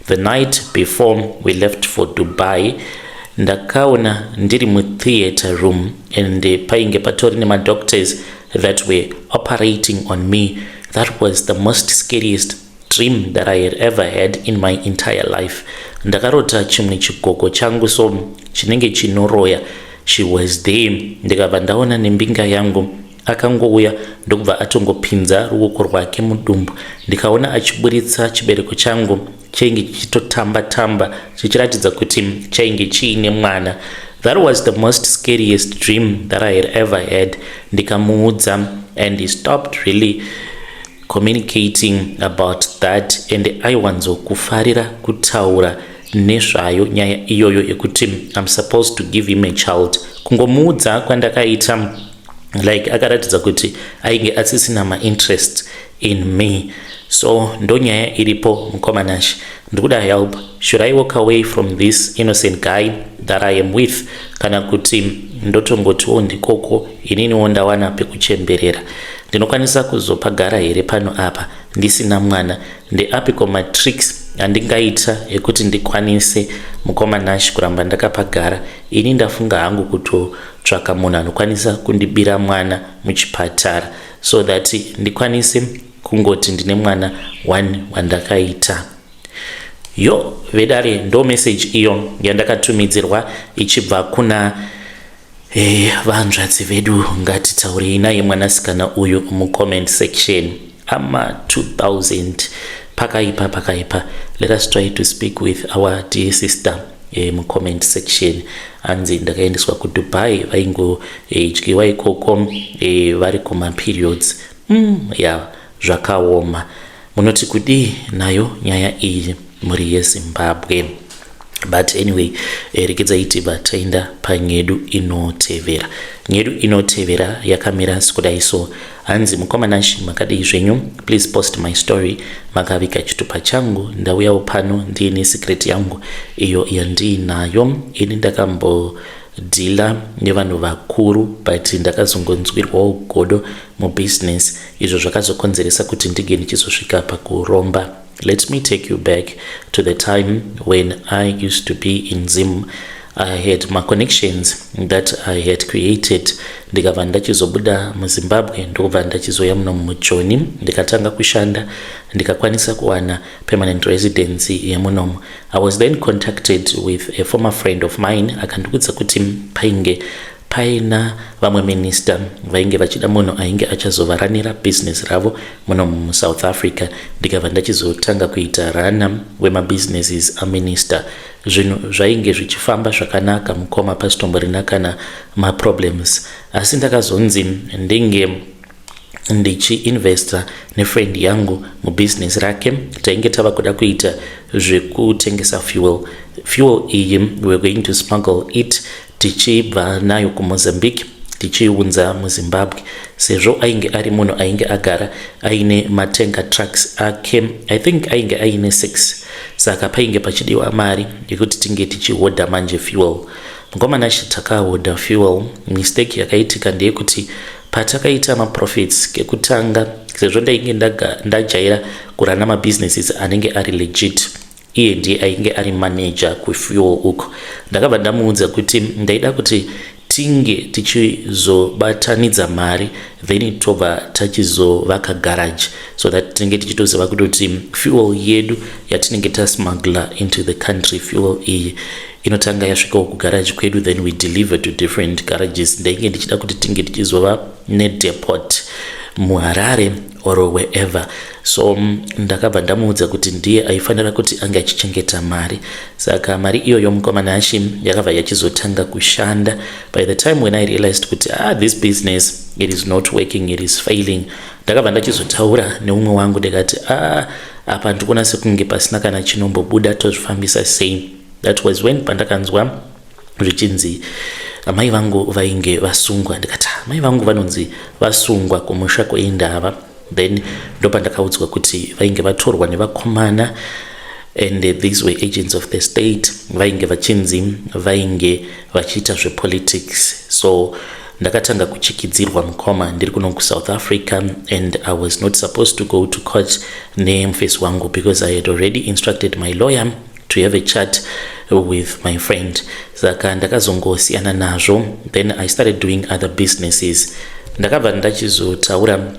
the night before we left for Dubai. Ndakaona ndiri mutheatre room and painge patori nemadoctors that were operating on me. That was the most scariest dream that I had ever had in my entire life. Ndakarota chimwe chigogo changu so chinenge chinoroya. She was there. Ndikabva ndaona nembinga yangu. Akangouya ndokubva atongopinza ruoko rwake mudumbu. Ndikaona achiburitsa chibereko changu, chainge chichitotamba tamba, chichiratidza kuti chainge chiine mwana. That was the most scariest dream that I had ever had. Ndikamuudza and he stopped really communicating about that, and aiwanzokufarira kutaura nezvayo nyaya iyoyo yekuti I'm supposed to give him a child. Kungomuudza kwandakaita, like akaratidza kuti ainge asisina mainterest in me. So ndonyaya iripo, mukoma Nashe. Ndikuda help. Should I walk away from this innocent guy that I am with, kana kuti ndotongotiwo ndikoko, ininiwo ndawana pekuchemberera? Ndinokwanisa kuzopagara here pano apa ndisina mwana? Ndeapiko matricks andingaita ekuti ndikwanise, mukoma Nashe, kuramba ndakapagara? Ini ndafunga hangu kutotsvaka munhu anokwanisa kundibira mwana muchipatara so that ndikwanise kungoti ndine mwana one wandakaita. Yo vedare, ndo message iyo yandakatumidzirwa ichibva kuna vanzvadzi vedu. Ngatitaurei naye mwanasikana uyu mucomment section. Ama 2000, pakaipa, pakaipa. Let us try to speak with our dear sister mucomment section. Anzi, "Ndakaendeswa kuDubai, vaingodyiwa ikoko vari kumaperiods." Ya, zvakaoma. Munoti kudii nayo nyaya iyi, mhuri yeZimbabwe? But anyway, regedzai tibva taenda panyedu inotevera. Nyedu inotevera yakamira sekudai so. Hanzi, "Mukoma Nashe, makadii zvenyu? Please post my story. Makaviga chitupa changu. Ndauyawo pano ndiine secret yangu iyo yandiinayo. Ini ndakambo dealer nevanhu vakuru, but ndakazongonzwirwawo godo mubusiness, izvo zvakazokonzeresa kuti ndinge ndichizosvika pakuromba. Let me take you back to the time when I used to be in Zim. I had my connections that I had created. Ndikabva ndachizobuda muZimbabwe, ndokubva ndachizoya muno muJoni, ndikatanga kushanda, ndikakwanisa kuwana permanent residency yemunomu. I was then contacted with a former friend of mine, akandiudza kuti painge paina vamwe minista vainge vachida munhu ainge achazovaranira bhizinesi ravo muno muSouth Africa. Ndikabva ndachizotanga kuita runner wemabusinesses aminister. Zvinhu zvainge zvichifamba zvakanaka, mukoma, pasitomborina kana maproblems, asi ndakazonzi ndinge ndichiinvesta nefriend yangu mubhizinesi rake. Tainge tava kuda kuita zvekutengesa fuel. Fuel iyi, we were going to smuggle it tichibva nayo kuMozambique tichiunza muZimbabwe. Sezvo ainge ari munhu ainge agara aine matanker trucks ake, I think ainge aine 6, saka painge pachidiwa mari yekuti tinge tichihodha manje fuel. Mukomana, takahodha fuel. Mistake yakaitika ndeyekuti patakaita maprofits kekutanga, sezvo ndainge ndajaira kurana mabusinesses anenge ari legit, iye ndiye ainge ari manager kufuel uko, ndakabva ndamuudza kuti ndaida kuti tinge tichizobatanidza mari, then tobva tachizovaka garage, so that tinenge tichitoziva kutoti fuel yedu yatinenge tasmuggler into the country, fuel iyi inotanga yasvikawo kugarage kwedu, then we deliver to different garages. Ndainge ndichida kuti tinge tichizova nedepot muHarare or wherever. So ndakabva ndamuudza kuti ndiye aifanira kuti ange achichengeta mari. Saka mari iyoyo, mukomana achi, yakabva yachizotanga kushanda. By the time when I realized kuti, ah, this business, it is not working, it is failing, ndakabva ndachizotaura neumwe wangu, ndikati, ah, apa ndikuona sekunge pasina kana chinombobuda, tozvifambisa sei? That was when pandakanzwa zvichinzi amai vangu vainge vasungwa. Ndikati, ah, mai vangu vanonzi vasungwa kumusha kweindava? Then ndopandakaudzwa kuti vainge vatorwa nevakomana, and these were agents of the state, vainge vachinzi vainge vachiita zvepolitics. So ndakatanga kuchikidzirwa, mukoma, ndiri kuno kuSouth Africa, and I was not supposed to go to court nemufesi wangu because I had already instructed my lawyer to have a chat with my friend. Saka ndakazongosiyana nazvo. Then I started doing other businesses. Ndakabva ndachizotaura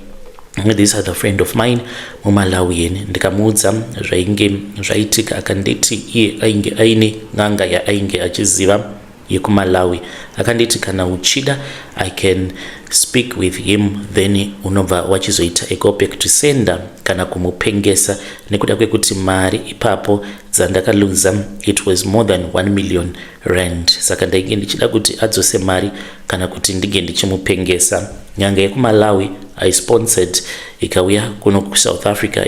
this other friend of mine, muMalawian, ndikamuudza zvainge zvaitika. Akanditi iye ainge aine n'anga yaainge achiziva yekuMalawi. Akanditi, kana uchida, I can speak with him, then unobva wachizoita a go back to sender kana kumupengesa, nekuda kwekuti mari ipapo dzandakaluza, it was more than 1 million rand. Saka ndainge ndichida kuti adzose mari kana kuti ndinge ndichimupengesa. Nyanga yekuMalawi I sponsored, ikauya kuno kuSouth Africa,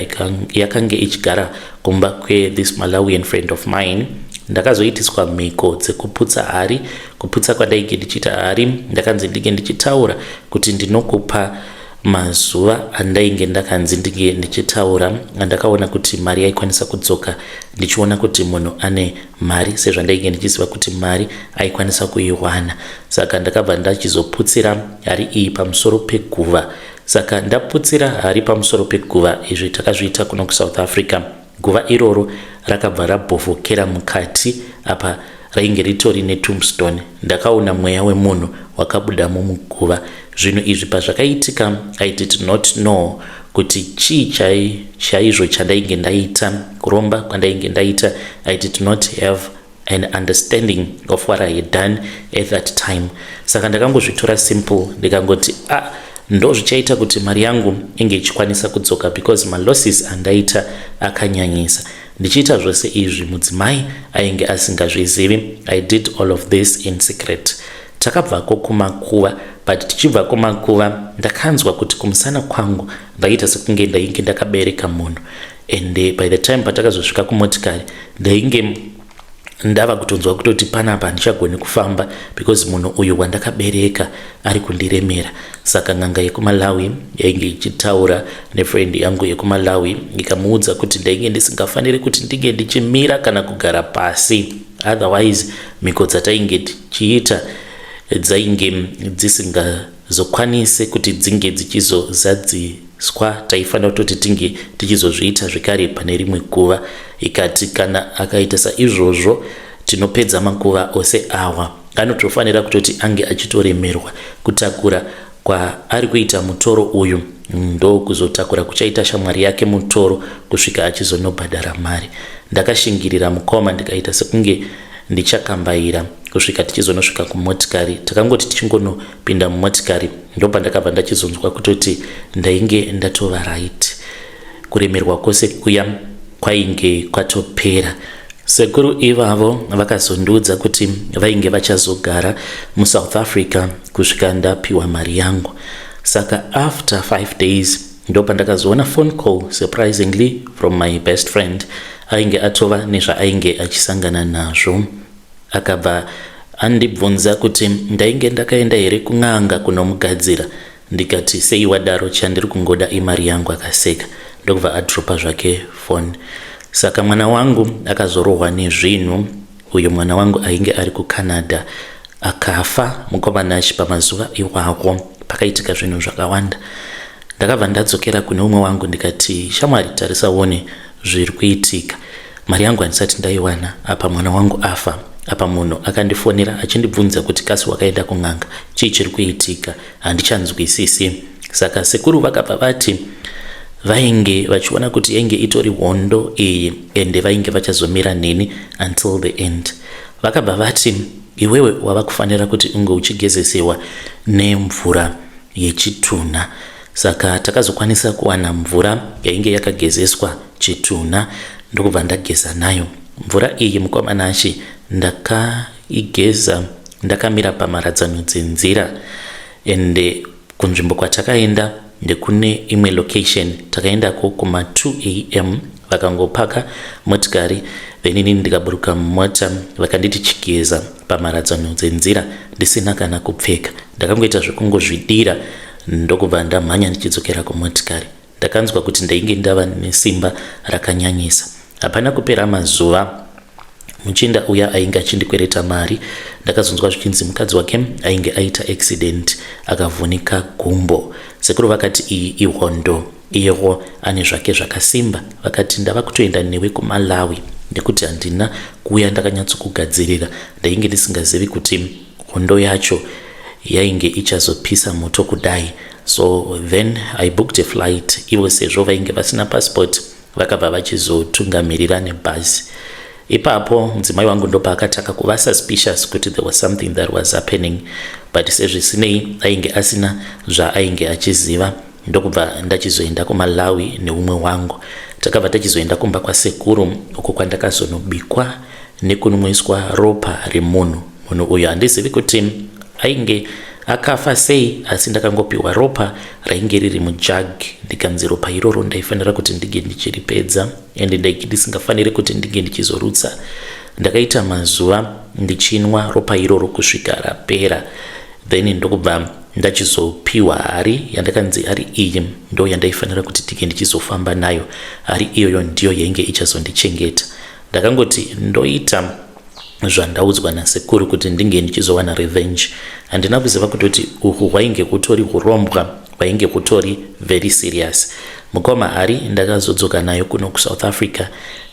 yakange ichigara kumba kwethis Malawian friend of mine. Ndakazoitiswa mhiko dzekuputsa hari. Kuputsa kwandainge ndichiita hari, ndakanzi ndinge ndichitaura kuti ndinokupa mazuva andainge ndakanzi ndinge ndichitaura, andakaona kuti mari yaikwanisa kudzoka, ndichiona kuti munhu ane mari, sezvandainge ndichiziva kuti mari aikwanisa kuiwana. Saka ndakabva ndachizoputsira hari iyi pamusoro peguva. Saka ndaputsira hari pamusoro peguva, izvi takazviita kuno kuSouth Africa, guva iroro rakabva rabhovhokera mukati. Apa rainge ritori netombstone. Ndakaona mweya wemunhu wakabudamo muguva. Zvinhu izvi pazvakaitika, I did not know kuti chii chaizvo chandainge ndaita, kuromba kwandainge ndaita. I did not have an understanding of what I had done at that time. Saka ndakangozvitora simple, ndikangoti, ah, ndo zvichaita kuti mari yangu inge ichikwanisa kudzoka, because malosses andaita akanyanyisa. Ndichiita zvose izvi, mudzimai ainge asingazvizivi. I did all of this in secret. Takabvako kumakuva, but tichibva kumakuva, ndakanzwa kuti kumusana kwangu ndaita sekunge ndainge ndakabereka munhu. And by the time patakazosvika kumotikari, ndainge ndava kutonzwa kutoti panapa handichagoni kufamba, because munhu uyu wandakabereka ari kundiremera. Saka n'anga yekuMalawi yainge ichitaura nefriend yangu yekuMalawi, ikamuudza kuti ndainge ndisingafaniri kuti ndinge ndichimira kana kugara pasi, otherwise mhiko dzatainge tichiita. dzainge dzisingazokwanise kuti dzinge dzichizozadziswa. Taifanira kutoti tinge tichizozviita zvekare pane rimwe guva. Ikati kana akaita saizvozvo tinopedza makuva ose awa. Anotofanira kutoti ange achitoremerwa kutakura kwaari kuita mutoro uyu, ndokuzotakura kuchaita shamwari yake mutoro kusvika achizonobhadhara mari. Ndakashingirira mukoma ndikaita sekunge ndichakambaira kusvika tichizonosvika kumotikari. Takangoti tichingonopinda mumotikari ndopandakabva ndachizonzwa kutoti ndainge ndatova right. Kuremerwa kwose kuya kwainge kwatopera. Sekuru ivavo vakazondiudza kuti vainge vachazogara muSouth Africa kusvika ndapiwa mari yangu. Saka after 5 days ndopandakazoona phone call, surprisingly from my best friend. Ainge atova nezvaainge achisangana nazvo. Akabva andibvunza kuti ndainge ndakaenda here kun'anga kunomugadzira. Ndikati sei wadaro, chandiri kungoda imari yangu. Akaseka ndokubva adropa zvake phone. Saka mwana wangu akazorohwa nezvinhu. Uyu mwana wangu ainge ari kuCanada akafa mukoma Nashi. Pamazuva iwawo pakaitika zvinhu zvakawanda. Ndakabva ndadzokera kune umwe wangu ndikati, shamwari, tarisa uone zviri kuitika. Mari yangu handisati ndaiwana, apa mwana wangu afa, apa munhu akandifonera achindibvunza kuti kasi wakaenda kun'anga, chii chiri kuitika, handichanzwisisi. Saka sekuru vakabva vati vainge vachiona kuti yainge itori hondo iyi ende vainge vachazomira neni until the end. Vakabva vati iwewe wava kufanira kuti unge uchigezesewa nemvura yechitunha. Saka takazokwanisa kuwana mvura yainge yakagezeswa chitunha, ndokubva ndageza nayo mvura iyi. Mukoma Nashi, ndakaigeza ndakamira pamharadzano dzenzira, ende kunzvimbo kwatakaenda ndekune imwe location. Takaendako kuma 2 am. Vakangopaka motikari, then inini ndikaburuka mumota, vakanditi chigeza pamharadzano dzenzira ndisina kana kupfeka. Ndakangoita zvekungozvidira ndokubva ndamhanya ndichidzokera kumotikari. Ndakanzwa kuti ndainge ndava nesimba rakanyanyisa. Hapana kupera mazuva, muchinda uya ainge achindikwereta mari, ndakazonzwa zvichinzi mukadzi wake ainge aita accident akavhunika gumbo. Sekuru vakati iyi ihondo, iyewo ane zvake zvakasimba. Vakati ndava kutoenda newe kuMalawi nekuti handina kuuya ndakanyatsokugadzirira. Ndainge ndisingazivi kuti hondo yacho yainge ichazopisa moto kudai. So then I booked a flight. Ivo sezvo vainge vasina passport, vakabva vachizotungamirira nebhazi. Ipapo mudzimai wangu ndopaakatanga kuva suspicious kuti there was something that was happening, but sezvisinei ainge asina zvaainge achiziva. Ndokubva ndachizoenda kuMalawi neumwe wangu. Takabva tachizoenda kumba kwasekuru uko kwandakazonobikwa nekunwiswa ropa remunhu. Munhu uyu handizivi kuti ainge akafa sei, asi ndakangopiwa ropa rainge riri mujug, ndikanzi ropa iroro ndaifanira kuti ndinge ndichiripedza ende ndainge ndisingafaniri kuti ndinge ndichizorutsa. Ndakaita mazuva ndichinwa ropa iroro kusvika rapera, then ndokubva ndachizopiwa hari yandakanzi hari iyi ndo yandaifanira kuti ndinge ndichizofamba nayo. Hari iyoyo ndiyo yainge ichazondichengeta. Ndakangoti ndoita zvandaudzwa nasekuru kuti ndinge ndichizowana revenge. Handina kuziva kutoti uhu hwainge hutori urombwa, hwainge hutori very serious. Mukoma, hari ndakazodzoka nayo kuno kuSouth Africa.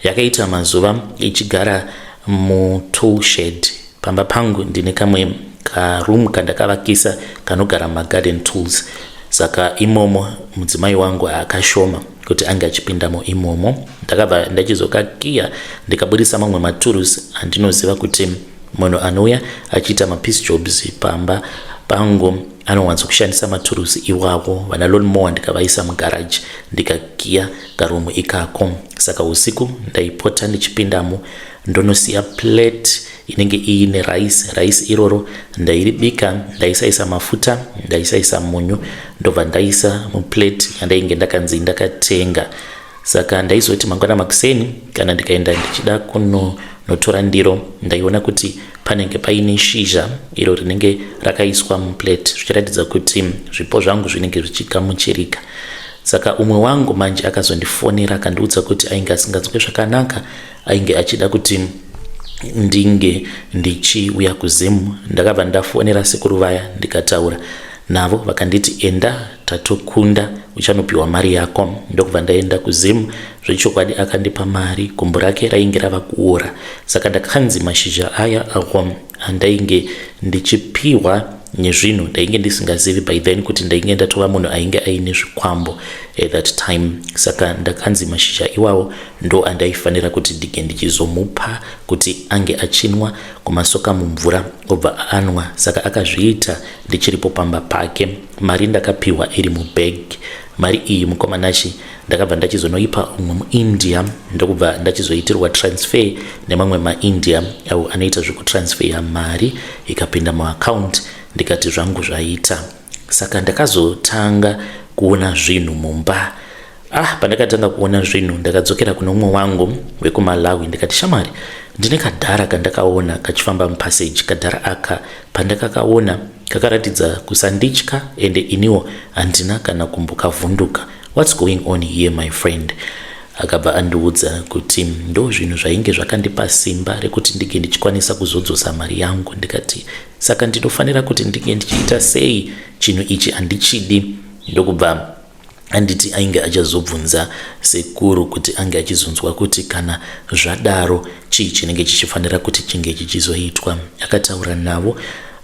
Yakaita mazuva ichigara mutoolshed pamba pangu. Ndine kamwe karoom kandakavakisa kanogara magarden tools, saka imomo mudzimai wangu akashoma kuti ange achipindamo imomo. Ndakabva ndachizokakiya ndikabudisa mamwe maturusi andinoziva kuti munhu anouya achiita mapiece jobs pamba pangu anowanza kushandisa maturusi iwawo, vana lawnmower, ndikavaisa mugaraji, ndikakiya karoom ikako. Saka usiku ndaipota ndichipindamo ndonosiya plate inenge iine rice. Rice iroro ndairibika, ndaisaisa mafuta, ndaisaisa munyu, ndobva ndaisa muplate yandainge ndakanzi ndakatenga. Saka ndaizoti mangwana makuseni kana ndikaenda ndichida kunonotora ndiro, ndaiona kuti panenge paine shizha iro rinenge rakaiswa muplate, zvichiratidza kuti zvipo zvangu zvinenge zvichigamuchirika. Saka umwe wangu manje akazondifonera akandiudza kuti ainge asinganzwe zvakanaka, ainge achida kuti Ndinge ndichiuya kuZim ndakabva ndafonera sekuru vaya ndikataura navo vakanditi enda tatokunda uchanopiwa mari yako. Ndokubva ndaenda kuZim zvechokwadi akandipa mari gumbo rake rainge rava kuora saka ndakanzi mashizha aya awo andainge ndichipiwa nezvinhu ndainge ndisingazivi by then kuti ndainge ndatova munhu ainge aine zvikwambo at that time. Saka ndakanzi mashizha iwawo ndo andaifanira kuti ndinge ndichizomupa kuti ange achinwa kumasoka mumvura obva anwa. Saka akazviita ndichiripo pamba pake. Mari ndakapiwa iri mubag. Mari iyi mukomanachi ndakabva ndachizonoipa umwe muIndia ndokubva ndachizoitirwa transfer nemamwe maIndia avo anoita zvekutransferya mari ikapinda muaccount ndikati zvangu zvaita. Saka ndakazotanga kuona zvinhu mumba. Ah, pandakatanga kuona zvinhu ndakadzokera kune umwe wangu wekuMalawi ndikati shamwari ndine kadhara kandakaona kachifamba mupassage. Kadhara aka pandakakaona kakaratidza kusanditya ende iniwo handina kana kumbokavhunduka. What's going on here my friend? Akabva andiudza kuti ndo zvinhu zvainge zvakandipa simba rekuti ndinge ndichikwanisa kuzodzosa mari yangu. Ndikati saka ndinofanira kuti ndinge ndichiita sei chinhu ichi handichidi. Ndokubva anditi ainge achazobvunza sekuru kuti ange achizonzwa kuti kana zvadaro chii chinenge chichifanira kuti chinge chichizoitwa. Akataura navo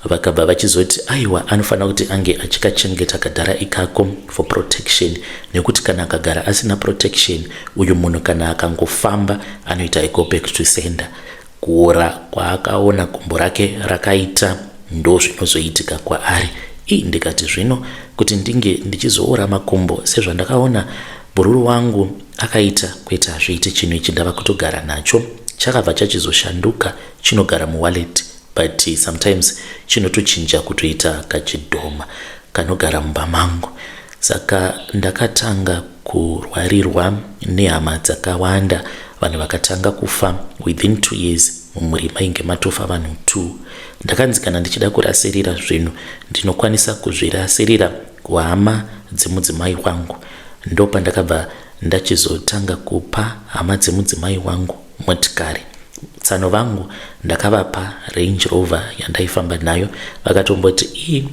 vakabva vachizoti aiwa anofanira kuti ange achikachengeta kadhara ikako for protection nekuti kana akagara asina protection uyu munhu kana akangofamba anoita go back to sender. Kuora kwaakaona gumbo rake rakaita ndo zvinozoitika kwaari. Ii ndikati zvino kuti ndinge ndichizoora makumbo sezvandakaona bhururu wangu akaita kwete hazviiti chinhu ichi ndava kutogara nacho. Chakabva chachizoshanduka chinogara muwallet but sometimes chinotochinja kutoita kachidhoma kanogara mumba mangu. Saka ndakatanga kurwarirwa nehama dzakawanda vanhu vakatanga kufa within 2 years mumhuri mainge matofa vanhu 2. Ndakanzi kana ndichida kurasirira zvinhu ndinokwanisa kuzvirasirira kuhama dzemudzimai wangu. Ndopandakabva ndachizotanga kupa hama dzemudzimai wangu motikari. Tsano vangu ndakavapa Range Rover yandaifamba nayo vakatomboti ii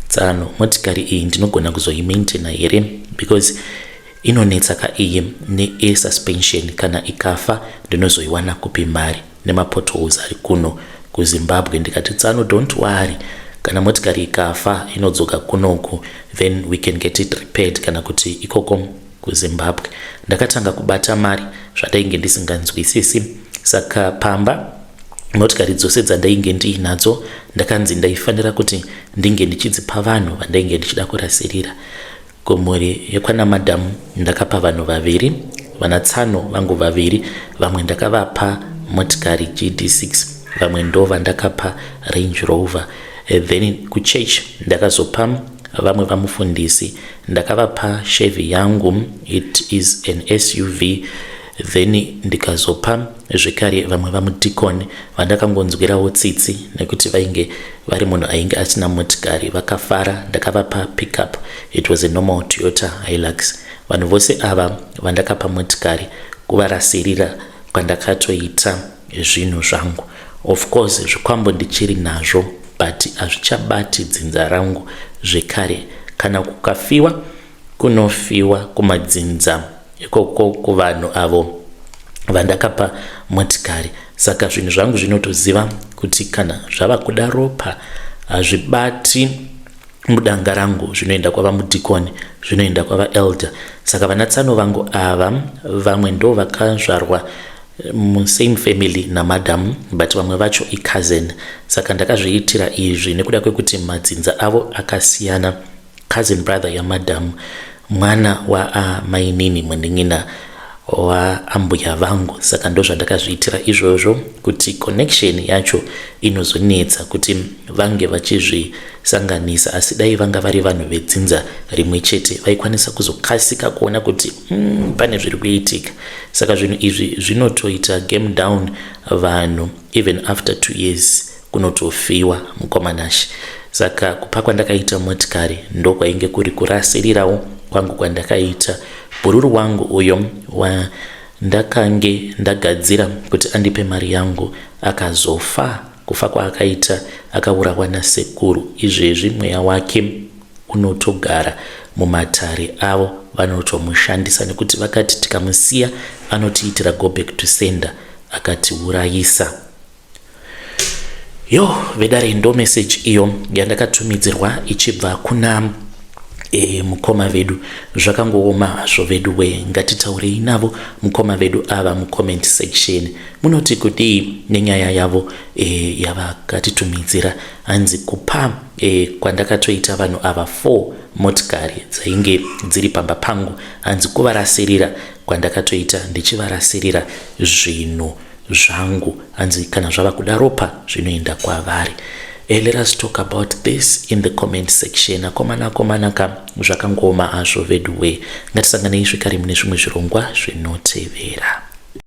tsano motikari iyi ndinogona kuzoimaintaina here because inonetsa ka iyi neair suspension kana ikafa ndinozoiwana kupi mari nemapotholes ari kuno kuZimbabwe. Ndikati tsano don't worry kana motikari ikafa inodzoka kunoku then we can get it repaired kana kuti ikoko kuZimbabwe. Ndakatanga kubata mari zvandainge ndisinganzwisisi. Saka pamba motikari dzose dzandainge ndiinadzo ndakanzi ndaifanira kuti ndinge ndichidzipa vanhu vandainge ndichida kurasirira. Kumhuri yekwana madhamu ndakapa vanhu vaviri vana tsano vangu vaviri vamwe ndakavapa motikari GD6 vamwe ndo vandakapa Range Rover. Then kuchurch ndakazopa vamwe vamufundisi ndakavapa Chevy yangu it is an SUV then ndikazopa zvekare vamwe vamudhikoni vandakangonzwirawo tsitsi nekuti vainge vari munhu ainge asina motikari vakafara ndakavapa pickup it was a normal Toyota Hilux. Vanhu vose ava vandakapa motikari kuvarasirira kwandakatoita zvinhu zvangu. Of course zvikwambo ndichiri nazvo but hazvichabati dzinza rangu zvekare. Kana kukafiwa kunofiwa kumadzinza ikoko kuvanhu avo vandakapa motikari. Saka zvinhu zvangu zvinotoziva kuti kana zvava kuda ropa hazvibati mudanga rangu zvinoenda kwava mudhikoni zvinoenda kwava elder. Saka vana tsano vangu ava vamwe ndo vakazvarwa musame family namadam but vamwe vacho icousin. Saka ndakazviitira izvi nekuda kwekuti madzinza avo akasiyana. Cousin brother yamadam mwana waamainini munin'ina waambuya vangu. Saka ndo zvandakazviitira izvozvo kuti connection yacho inozonetsa kuti vange vachizvisanganisa asi dai vanga vari vanhu vedzinza rimwe chete vaikwanisa kuzokasika kuona kuti pane zviri kuitika. Saka zvinhu izvi zvinotoita game down vanhu even after 2 years kunotofiwa mukomanashi. Saka kupa kwandakaita motikari ndokwainge kuri kurasirirawo kwangu kwandakaita bhururu wangu uyo. Ndakange ndagadzira kuti andipe mari yangu akazofa kufa kwaakaita akaurawa nasekuru. Izvezvi mweya wake unotogara mumatare avo vanotomushandisa nekuti vakati tikamusiya anotiitira go back to sender akatiurayisa. Yo vedare, ndo message iyo yandakatumidzirwa ichibva kuna mukoma vedu. Zvakangooma hazvo vedu we. Ngatitaurei navo mukoma vedu ava mucomment section. Munoti kudii nenyaya yavo yavakatitumidzira? Hanzi kupa kwandakatoita vanhu ava 4 motikari dzainge dziri pamba pangu, hanzi kuvarasirira kwandakatoita ndichivarasirira zvinhu zvangu, hanzi kana zvava kuda ropa zvinoenda kwavari. Let us talk about this in the comment section. Akomana, akomana ka, zvakangooma hazvo vedu we. Ngatisanganei zvekare mune zvimwe zvirongwa zvinotevera.